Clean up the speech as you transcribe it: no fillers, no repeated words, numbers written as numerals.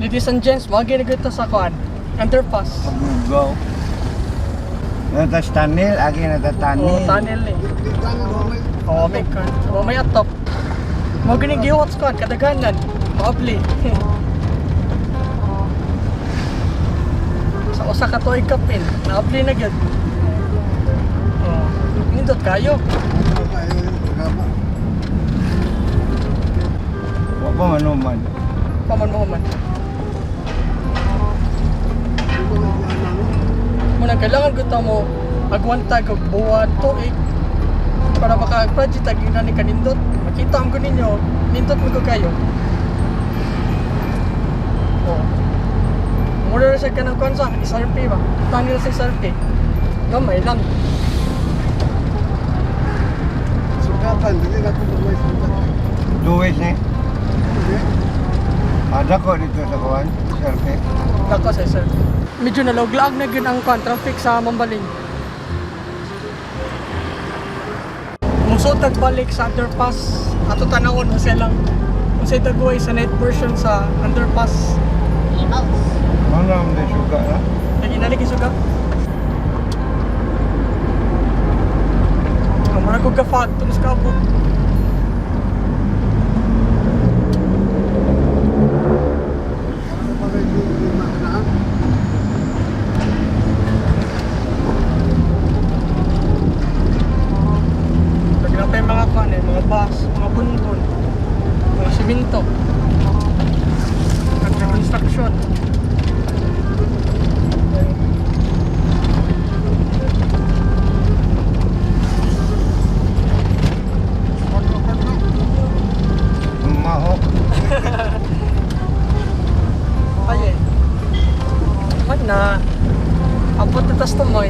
Ladies and gents, mga ginagito sa kuan. Underpass. Go. Natas tunnel, agi na tunnel. Oh, tunnel eh. Oh, may kuan. Oh, may atop. Mga ginigiwat sa kuan, kadaghanan. Maabli. Sa usa ka tuig kapin, naabli na gyud. Oh, nindot kayo. Wa pa man man. Paman mo man. Muna kailangan ko mo agwantag og buwan, tuig para maka-project ag yun ni kanindot. Makita ang ko ninyo, nindot mo ko kayo. Oh. Mura ra siya kanang kuan sa SRP ba? Tunnel sa SRP. Gamay lang. Sugatan, dili na ko may sugat. Duwis ni. Ada ko dito sa kuan, SRP. Dako sa SRP. Medyo naloglaag na gyud ang kuan traffic sa Mambaling. Musod balik sa underpass. Ato tanawon unsay lang unsay dagway sa night version sa underpass. Ano ang di suga na? Lagi na suga. Ang mura ko ka-fog tunos ka po. Lagi na pa yung mga kuan eh, mga bus, mga bunbun, mga siminto. Under construction. Maho. Ay eh. Man na. Abot na tas tumoy.